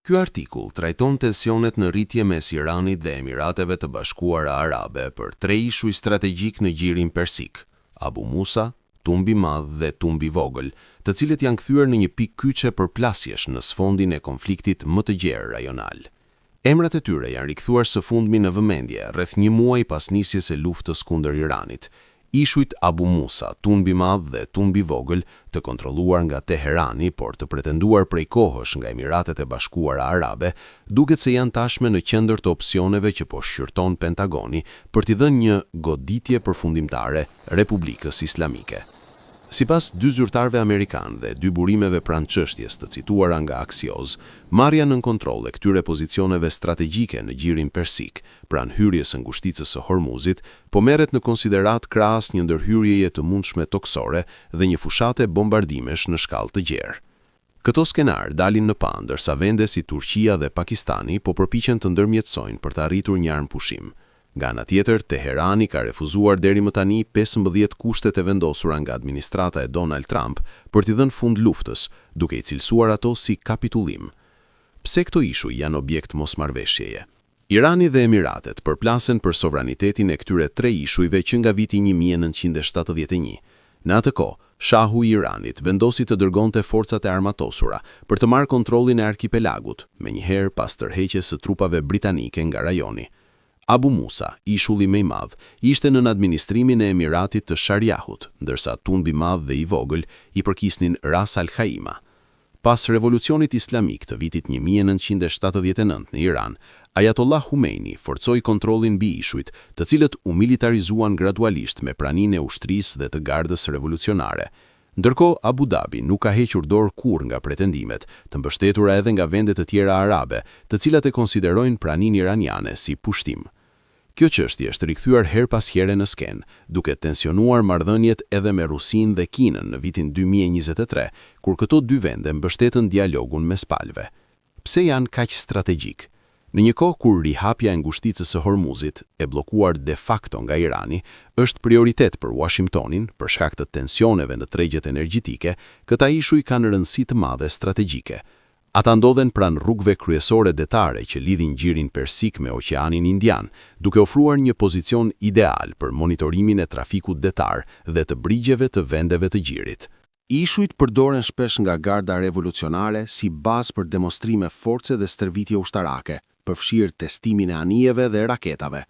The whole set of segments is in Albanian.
Ky artikull trajton tensionet në rritje mes Iranit dhe Emirateve të Bashkuara Arabe për tre ishuj strategjikë në Gjirin Persik, Abu Musa, Tumbi Madh dhe Tumbi Vogël, të cilët janë kthyer në një pikë kyçe përplasjesh në sfondin e konfliktit më të gjerë rajonal. Emrat e tyre janë rikthyar së fundmi në vëmendje, rreth një muaj pas nisjes së luftës kundër Iranit. Ishujt Abu Musa, Tunb i Madh dhe Tunb i Vogël, të kontrolluar nga Teherani, por të pretenduar prej kohësh nga Emiratet e Bashkuara Arabe, duket se janë tashmë në qendër të opsioneve që po shqyrton Pentagoni për t'i dhënë një goditje përfundimtare Republikës Islamike. Sipas dy zyrtarëve amerikanë dhe dy burimeve pranë çështjes të cituara nga Axios, marrja nën kontroll e këtyre pozicioneve strategjike në Gjirin Persik, pranë hyrjes së ngushticës së Hormuzit, po merret në konsideratë krahas një ndërhyrjeje të mundshme tokësore dhe një fushate bombardimesh në shkallë të gjerë. Këto skenarë dalin në pah ndërsa vende si Turqia dhe Pakistani po përpiqen të ndërmjetësojnë për të arritur një armëpushim. Nga ana tjetër, Teherani ka refuzuar deri më tani 15 kushtet e vendosura nga administrata e Donald Trump për t'i dhënë fund luftës, duke i cilësuar ato si kapitullim. Pse këto ishuj janë objekt mosmarrëveshjeje? Irani dhe Emiratet përplasen për sovranitetin e këtyre tre ishujve që nga viti 1971. Në atë kohë, Shahu i Iranit vendosi të dërgonte forcat e armatosura për të marrë kontrollin e arkipelagut, menjëherë pas tërheqjes së trupave britanike nga rajoni. Abu Musa, ishulli më i madh, ishte nën administrimin e Emiratit të Sharjahut, ndërsa Tunb i Madh dhe i Vogël i përkisnin Ras Al Khaimah. Pas Revolucionit Islamik të vitit 1979 në Iran, Ayatollah Khomeini forcoi kontrollin mbi ishujt, të cilët u militarizuan gradualisht me praninë e ushtrisë dhe të Gardës Revolucionare. Ndërkohë, Abu Dhabi nuk ka hequr dorë kurrë nga pretendimet, të mbështetura edhe nga vende të tjera arabe, të cilat e konsiderojnë praninë iraniane si pushtim. Kjo çështje është rikthyer herë pas here në skenë, duke tensionuar marrëdhëniet edhe me Rusinë dhe Kinën në vitin 2023, kur këto dy vende mbështetën dialogun mes palëve. Pse janë kaq strategjikë? Në një kohë kur rihapja e ngushticës së Hormuzit, e bllokuar de facto nga Irani, është prioritet për Washingtonin për shkak të tensioneve në tregjet energjetike, këta ishuj kanë rëndësi të madhe strategjike. Ata ndodhen pranë rrugëve kryesore detare që lidhin Gjirin Persik me Oqeanin Indian, duke ofruar një pozicion ideal për monitorimin e trafikut detar dhe të brigjeve të vendeve të gjirit. Ishujt përdoren shpesh nga Garda Revolucionare si bazë për demonstrime force dhe stërvitje ushtarake, përfshirë testimin e anijeve dhe raketave.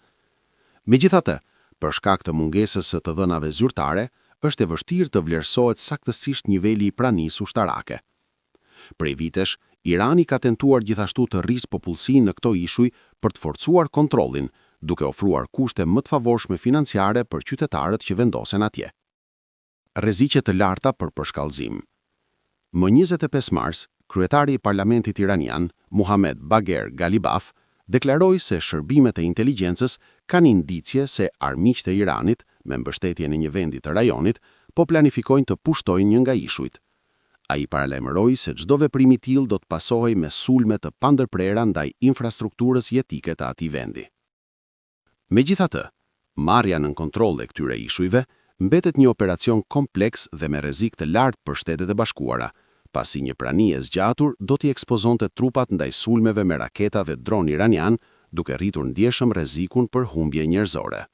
Megjithatë, për shkak të mungesës së të dhënave zyrtare, është e vështirë të vlerësohet saktësisht niveli i pranisë ushtarake. Prej vitesh, Irani ka tentuar gjithashtu të rrisë popullsinë në këto ishuj për të forcuar kontrollin, duke ofruar kushte më të favorshme financiare për qytetarët që vendosen atje. Rreziqe të larta për përshkallëzim. Më 25 mars, kryetari i parlamentit iranian, Muhammad Bagher Ghalibaf, deklaroi se shërbimet e inteligjencës kanë indicie se armiqtë e Iranit, me mbështetjen e një vendi të rajonit, po planifikojnë të pushtojnë një nga ishujt. Ai paralajmëroi se çdo veprim i tillë do të pasohej me sulme të pandërprera ndaj infrastrukturës jetike të atij vendi. Megjithatë, marrja nën kontroll e këtyre ishujve mbetet një operacion kompleks dhe me rrezik të lartë për Shtetet e Bashkuara, pasi një prani e zgjatur do t'i ekspozonte trupat ndaj sulmeve me raketa dhe dron iranian, duke rritur ndjeshëm rrezikun për humbje njerëzore.